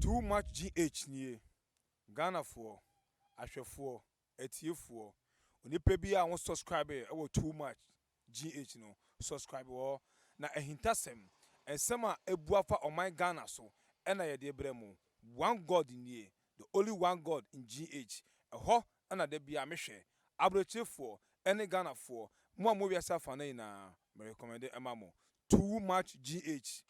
Too much GH nie. Ghanafoɔ, ahwɛfoɔ, atiefoɔ, onipa bi a wo subscribe ɛwɔ Too Much GH no, subscribe wɔ hɔ. Na ahintasɛm, nsɛm a ebu afa ɔman Ghana so ɛna yɛde brɛ mo. One God nie, the only one God in GH. Ɛhɔ ɛna da bia mehwɛ. Aburokyerefoɔ ɛne Ghanafoɔ, mo a mo wiase afa no nyinaa, me recommend ɛma mo. Too Much GH.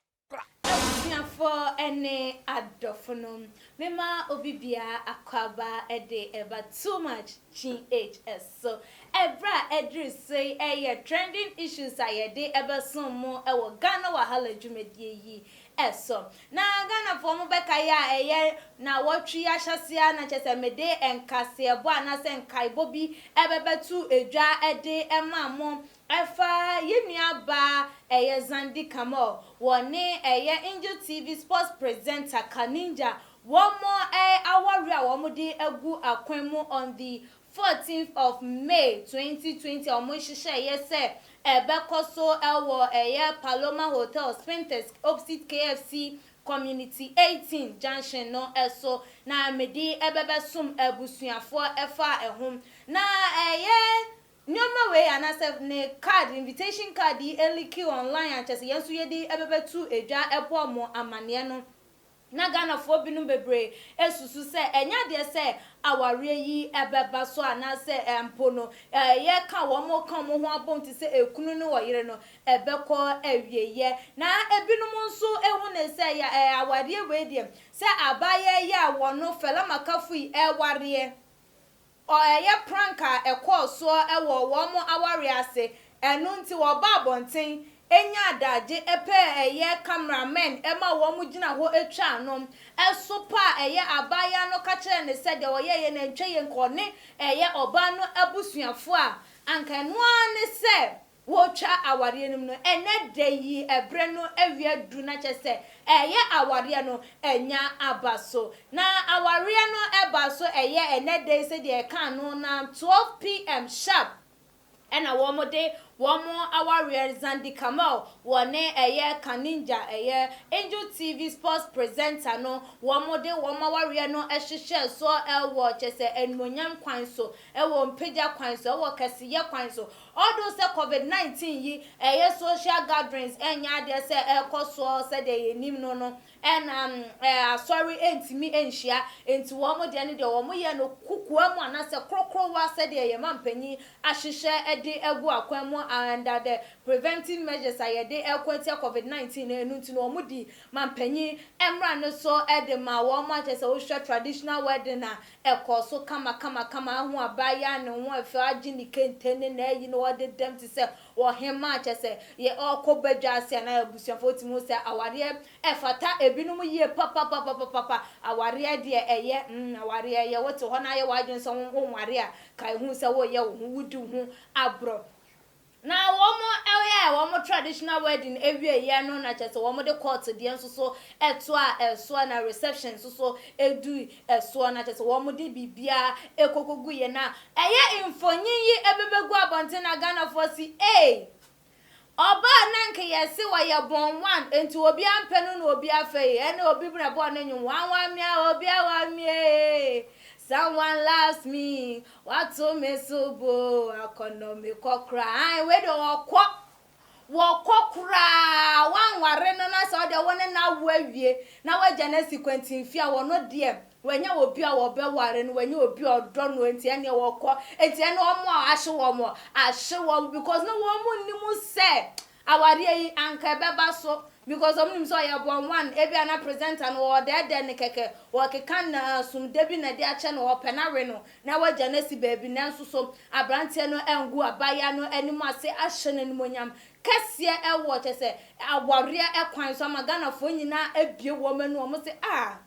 Abusuafoɔ ne adɔfo no, mema obi biara akwaaba de ɛba Too Much GH so. Ɛberɛ a ɛduru so yi ɛyɛ trending issues a yɛde ɛbɛsom mo ɛwɔ Ghana Wahala dwumadie yi ɛso. Na Ghanafoɔ mo bɛka yi a ɛyɛ na wɔtwe ahyɛseɛ na kyerɛ sɛ mede nkaseɛbɔ anaasɛ nkaebɔ bi ɛbɛbɛto edwa ɛde ɛma mo ɛfa yɛn nua baa ɛyɛ Xandy Kamel wɔne ɛyɛ Angel TV sports presenter Kaninja wɔn mo awɔre a wɔn de agu akwan mu on the 14th of May 2020 a wɔn hyehyɛ yɛ sɛ ɛbɛkɔ so ɛwɔ ɛyɛ Paloma Hotel, Spintex, opposite KFC, Community 18 junction no ɛso. Na mede ɛbɛbɛsom abusuafoɔ ɛfa ɛho na ɛyɛ nneɛma wei anaasɛ ne card, invitation card yi ɛleak online a kyerɛ sɛ yɛn nso yɛde ɛbɛbɛtu edwa ɛbɔ mo amaneɛ no. Na Ghanafoɔ binom bebree esusu sɛ ɛnyɛ adeɛ sɛ awareɛ yi ɛbɛba so anaasɛ mpo no ɛyɛ ka wɔn ka wɔn ho abom te sɛ ekunu ne ɔyere no ɛbɛkɔ awieyɛ. Na ebinom nso ehu ne sɛ yɛ awareɛ wei deɛ, sɛ abaayewa yi a wɔn Fella Makafui ɛwareɛ, ɔyɛ prank a ɛkɔɔ soɔ ɛwɔ wɔn awareɛ ase. Ɛno nti wɔba abɔnten enya adagye ɛpɛ ɛyɛ cameramen ɛma wɔn gyina hɔ atwa ano ɛso pa a ɛyɛ abaayewa no ka kyerɛ ne sɛ deɛ ɔyɛ yɛ na ntwa yɛ nkɔ ne ɛyɛ ɔbaa no abusuafo a anka ɛnoa ne sɛ wɔtwa awareɛ no mu no. Ɛnɛ da yi ɛbrɛ no awia du na kyɛ sɛ ɛyɛ awareɛ no ɛnya aba so. Na awareɛ no ɛba so ɛyɛ ɛnɛ da yi sɛdeɛ ɛka no na 12 p.m. sharp ɛna wɔn de wɔn awareɛ, Xandy Kamel wɔne ɛyɛ Kaninja, ɛyɛ Angel TV sports presenter no, wɔn de wɔn awareɛ no ɛhyehyɛ so ɛwɔ kyɛ sɛ ɛnumonyam kwan so, ɛwɔ mpagya kwan so, ɛwɔ kɛseyɛ kwan so. Ɔdo sɛ COVID-19 yi ɛyɛ social gatherings ɛnyɛ adeɛ sɛ ɛkɔ soɔ sɛdeɛ yɛnim no, ɛna asɔre ntumi nhyia. Nti wɔn deɛ no deɛ wɔn yɛ no kukua mu anaasɛ korokorowa sɛdeɛ yɛn mpanyin ahyehyɛ ɛde agu akwan mu under the preventive measures a yɛde ɛkɔ atia COVID-19 no. Ɛno nti no wɔn di mampanyin mmra no so ɛde ma wɔn akyɛ sɛ wohwɛ traditional wedding a ɛkɔ so kama kama kama. Aho abaayewa ne ho ɛfɛ agye ne kente ne na ɛyi na wɔde dɛm te sɛ ɔhema kyɛ sɛ yɛ ɔkɔ badwa ase anaa abusuafoɔ ti mu sɛ awareɛ ɛfata ebinom yie papapapapapa. Awareɛ deɛ ɛyɛ awareɛ yɛ wote hɔ na ayɛ w'adwene sɛ wɔnware a, ka ehu sɛ wɔyɛ wo ho wodi wo ho aborɔ. Na wɔn ɛyɛ wɔn traditional wedding ewie yɛ no na kyerɛ sɛ wɔn de court deɛ nso so ɛto a ɛsoɔ na reception nso so edu ɛsoɔ na kyerɛ sɛ wɔn de biribiara ekokogu yɛ. Na ɛyɛ mfonyin yi ebebegu abɔnten na Ghanafoɔ si ee ɔbaa na nka yɛse wɔyɛ born one nti obi ampɛ no na obi afɛ yi ɛna obi bi na bɔɔ ne nwom one one mia obi awa mie, someone loves me, wato me so bo akɔnɔ me kɔ koraa. Wei de ɔkɔ wɔkɔ koraa wanware no na sɛ ɔde wo ne no awo awie na wagya no asi kwantimfi a wɔno deɛ wɔanya obi a wɔbɛware no, wɔanya obi a ɔdɔ no. Nti ɛneɛ wɔkɔ nti ɛne wɔn a ahye wɔn ahye wɔn because na wɔn nim sɛ awareɛ yi anka ɛbɛba so because wɔn nim sɛ ɔyɛ born one. Ebi ana presenter no wɔdɛɛdɛ ne kɛkɛ wɔkeka na sumde bi na ɛde akyɛ no wɔpɛ n'awe no na wagya no asi baabi. Nanso so aberanteɛ no ɛngu abaayewa no anim ase ahyɛ n'animonyam kɛseɛ ɛwɔ kyɛ sɛ awareɛ ɛkwan so ama Ghanafoɔ nyinaa ebie wɔn ani. Wɔn sɛ ah,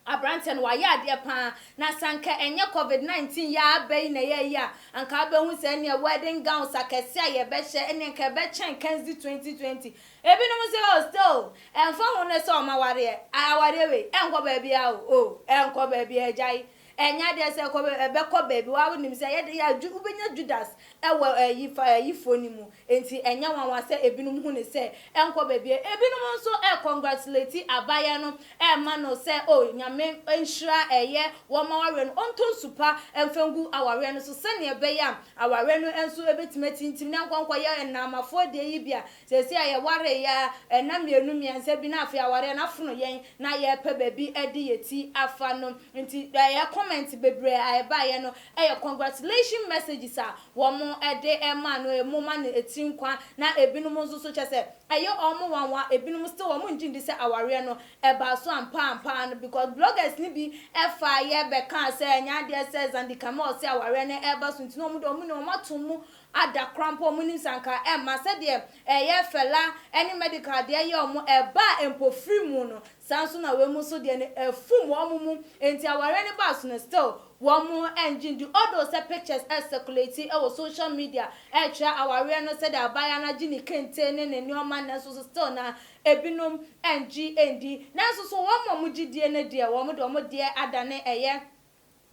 aberanteɛ no wayɛ adeɛ paa. Na sanka ɛnyɛ COVID-19 yɛ aba yi na ɛyɛ yi a, anka abɛhu sɛ ɛneɛ wedding gowns akɛse a yɛbɛhyɛ ɛneɛ nka ɛbɛkyɛn Kenzy 2020. Ebinom sɛ oh, still ɛnfa ho ne sɛ ɔma awareɛ awareɛ wei ɛnkɔ baabi a o ɛnkɔ baabi a agyae. Ɛnyɛ adeɛ sɛ ɛkɔ ɛbɛkɔ baabi, wo ara wonim sɛ ɛyɛ de a wobɛnya Judas wɔ ayi fa ayifoɔ no mu. Enti ɛnyɛ nwanwa sɛ ebinom hu no sɛ ɛnkɔ baabiara. Ebinom nso ɛrekɔngratuleti abaayewa no ɛrema no sɛ oh Nyame nhyira ɛyɛ wɔn awareɛ no, ɔntɔ nsu pa mfa ngu awareɛ no so sɛdeɛ ɛbɛyɛ a awareɛ no nso bɛtumi atintim na ɛnkɔ nkɔyɛ nnaamafoɔ deɛ yi bi a seesei a yɛwareeɛ a nna mmienu mmiɛnsa bi na afei awareɛ no afono yɛn na yɛrepɛ baabi de yɛn ti afa no. Nti ɛyɛ comment bebree a ɛbaeɛ no Ɛyɛ congratulation messages a wɔn de ma no, emu ma no etiri nkwa na ebinom nso so kyerɛ sɛ ɛyɛ wɔn nwanwa, ebinom still wɔn ngye ndi sɛ awareɛ no ɛbaa so ampa ampa ara no because bloggers no bi faa yɛ bɛkaa sɛ ɛnyɛ adeɛ sɛ Zandi Kamel se awareɛ no ɛreba so nti na wɔn deɛ wɔn nim wɔn ato mu ada koraa mpo wɔn nim sɛ anka ɛmma sɛdeɛ ɛyɛ Fela ne Medikal deɛ yɛ wɔn ɛbaa mpofiri mu no saa nso na wei mu nso deɛ no afum wɔn mu nti awareɛ no baa so no still Wɔn nngye ndi although sɛ pictures ɛcirculate wɔ social media ɛrekyerɛ awareɛ no sɛdeɛ abaayewa no agye ne kente ne ne nnoɔma nanso so still na ebinom nngye ndi. Nanso so wɔn a wɔgye die no deɛ wɔn de wɔn deɛ adane ɛyɛ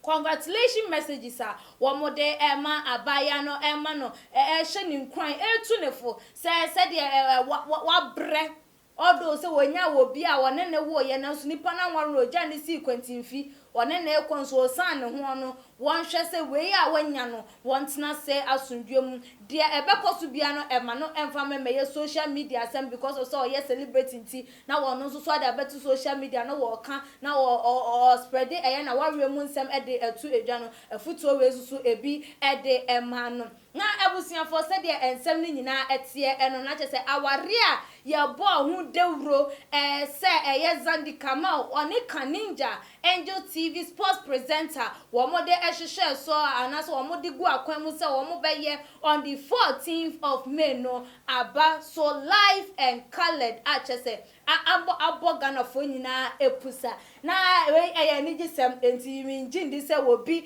congratulation messages a wɔn de ɛrema abaayewa no ɛrema no ɛrehyɛ ne nkuran ɛretu ne fo sɛ sɛdeɛ wabrɛ Although sɛ wɔnyaa obi a wɔne no woeɛ nanso nipa no anware no ɔgyaa no sii kwantinfi wɔne no rekɔ nso ɔsiane ne ho no wɔnhwɛ sɛ wei a wanya no wɔntena ase asomdwoeɛ mu deɛ ɛbɛkɔ so biara no ɛma no ɛmfa mmɛyɛ social media asɛm because of sɛ ɔyɛ celebrity nti na wɔno nso so ade abɛto social media na wɔka na ɔspreade ɛyɛ n'awareɛ mu nsɛm de ato dwa no afutuo wei nso so ebi de ɛma no. Na abusuafoɔ, sɛdeɛ nsɛm no nyinaa teɛ no, na kyerɛ sɛ awareɛ a yɛbɔɔ ho dawuro sɛ ɛyɛ Zandi Kamau, ɔne Kaninja, Angel TV sports presenter, wɔde hyehyɛɛ so anaasɛ wɔde guu akwan mu sɛ wɔbɛyɛ on the fourteenth of May no aba so live and coloured a kyerɛ sɛ a abɔ abɔ Ghanafoɔ nyinaa apusa. Na wei ɛyɛ anigyesɛm, enti mengye ndi sɛ obi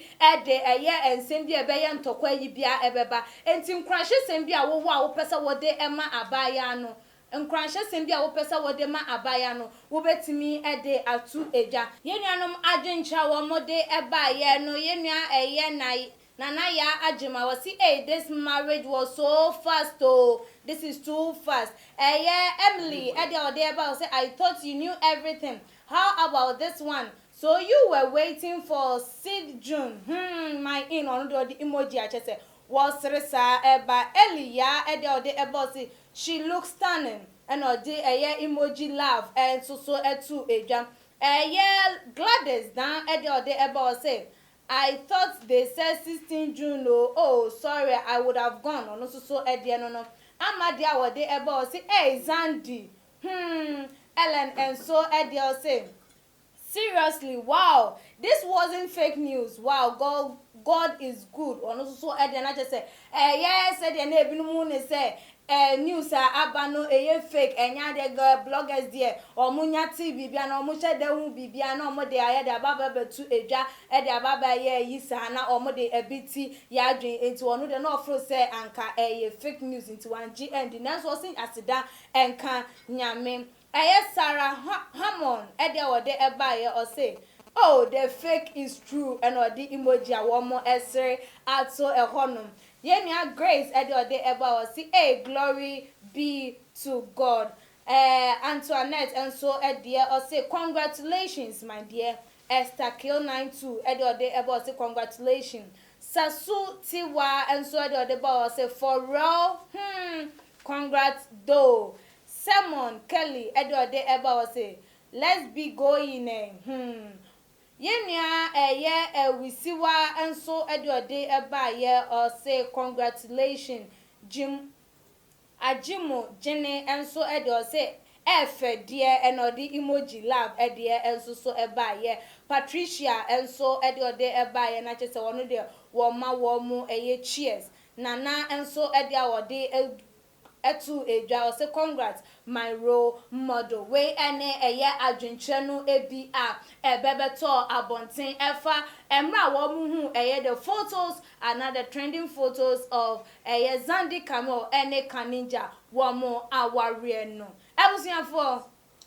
de ɛyɛ nsɛm bi a ɛbɛyɛ ntɔkwa yi biara ɛbɛba. Enti nkuranhyɛsɛm bi a wowɔ a wopɛ sɛ wode ma abaayaa no, nkuranhyɛsɛm bi a wopɛ sɛ wode ma abaayaa no, wobɛtumi de ato dwa. Yɛn nuanom adwenkyerɛ a wɔde baeɛ no, yɛn nua ɛyɛ na Nana Yaa Agyemang ɔse ei this marriage was so fast oo this is too fast ɛyɛ Emily ɛdeɛ ɔde ɛba ɔse I thought you knew everything how about this one so you were waiting for Sid June hmm my in ɔno deɛ ɔde emoji akyɛ sɛ wɔsere saa ɛba Ellie Yaa ɛdeɛ ɔde ɛba ɔse she looks stunning ɛna ɔde ɛyɛ emoji love ɛnso so ɛto edwa ɛyɛ Gladys Dan ɛdeɛ ɔde ɛba ɔse I thought they said 16 June oo oh sorry I would have gone ɔno nso so ɛdeɛ no no ama deɛ a wɔde ɛba ɔse ei Zandi hmm Ellen nso ɛdeɛ ɔse seriously wow this wasn't fake news wow God God is good ɔno nso so ɛdeɛ no akyɛ sɛ ɛyɛ sɛdeɛ na ebinom hu ne sɛ Eh news a aba no ɛyɛ fake ɛnyɛ adeɛ girl bloggers deɛ ɔmo nya te biribi anaa ɔmo hyɛ da hu biribi a na ɔmo de ayɛ de aba aba bɛto edwa ɛde aba aba yɛ ayi saa na ɔmo de ɛbi ti yɛ adwen nti ɔno deɛ na ɔfeel sɛ anka ɛyɛ fake news nti wangye andi nanso ɔse aseda nka Nyame ɛyɛ Sarah Hammon ɛdeɛ ɔde ɛbaeɛ ɔse oh the fake is true ɛna ɔde emoji a wɔn ɛsere ato ɛhɔ nom Yɛn nua Grace ɛde ɔde ɛba ɔse ei glory be to God eh Antoinette nso deɛ ɔse congratulations my dear Esther Kill 92 ɛde ɔde ɛba ɔse congratulations Sasu Tiwa nso ɛde ɔde ba ɔse for real hmm congrats though Sermon Kelly ɛde ɔde ɛba ɔse let's be going eh hmm Yɛn nua ɛyɛ Wisiwa nso de ɔde baayɛ ɔse congratulation Jim Agyimo Gyene nso de ɔse ɛɛfɛ deɛ ɛna ɔde emoji love deɛ nso so baayɛ Patricia nso de ɔde baayɛ na kyerɛ sɛ ɔno deɛ wɔma wɔn ɛyɛ cheers Nana nso de a ɔde too dwa, ɔse congrats my role model. Wei ne ɛyɛ adwenkyerɛ no bi a ɛbɛbɛtɔɔ abɔnten ɛfa mmerɛ a wɔn huu ɛyɛ the photos anaa the trending photos of ɛyɛ Zandi Kamel ne Kaninja wɔn awareɛ no. Abusuafoɔ.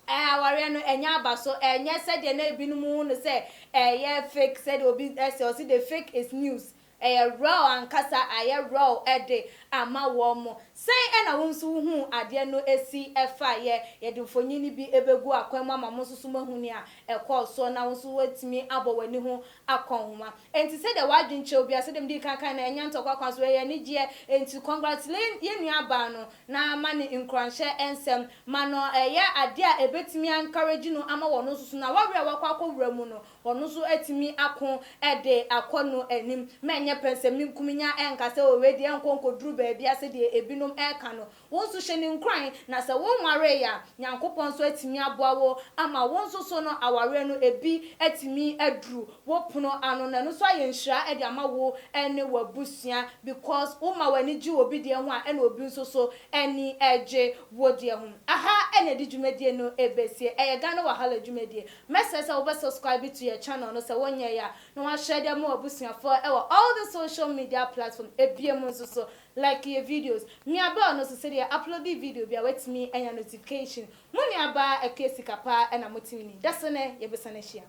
Awareɛ no ɛnyɛ aba so, ɛnyɛ sɛdeɛ na ebinom hu no sɛ ɛyɛ fake, sɛdeɛ obi ɛsɛ ɔsi "the fake is news". Ɛyɛ real ankasa, ayɛ real ɛde ama wɔn mo. Sɛn ɛna wɔn nso hu adeɛ no esi ɛfa yɛ? Yɛde mfonyin bi ebegu akwan mu ama mo nso so mo ahu nea ɛkɔɔ soɔ, na wɔn nso wɔatumi abɔ wɔn ani ho akɔ nhoma. Nti sɛdeɛ wadwen kyerɛ obi a, sɛdeɛ mede kankan na ɛnyɛ ntɔkwa kwan so, ɛyɛ anigyeɛ. Nti congratulate yɛn nua baa no na ma ne nkuranhyɛ nsɛm ma no. Ɛyɛ adeɛ a ebetumi encourage no ama wɔn nso so na wɔawerɛ a wakɔ akɔwura mu no, wɔn nso atumi ako ɛde akɔ no anim. Mɛnyɛ pɛnsɛminkuminya ɛnka sɛ owe deɛ nkɔ nkɔduru baabi ase deɛ ebinom ɛɛka no. Wɔn nso hyɛ ne nkuran na sɛ wɔn nware yɛ a, Nyankopɔn nso atumi aboa wo ama wɔn nso so no awareɛ no ebi atumi aduru wo pono ano, na ɛno nso ayɛ nhyira ɛde ama wo ɛne w'abusua, because woma w'ani gye obi deɛ ho a, ɛna obi nso so ɛni ɛgye wo deɛ ho. Aha ɛna ɛde dwumadie no ebesie. Ɛyɛ Ghana Wahala dwumadie. Mɛsɛ sɛ wobɛ subscribe to yɛ channel no sɛ wɔnyɛ yɛ a, na wahyɛ de ama w'abusuafoɔ ɛwɔ all the social media platform. Ebie mu nso so, like yɛ videos, mia bell no so sɛdeɛ upload video bi a, watumi anya notification. Mo nuabaa Ɛkɛ Sika Paa ɛna motumi ni dasa nɛ yɛbɛsa no ahyia.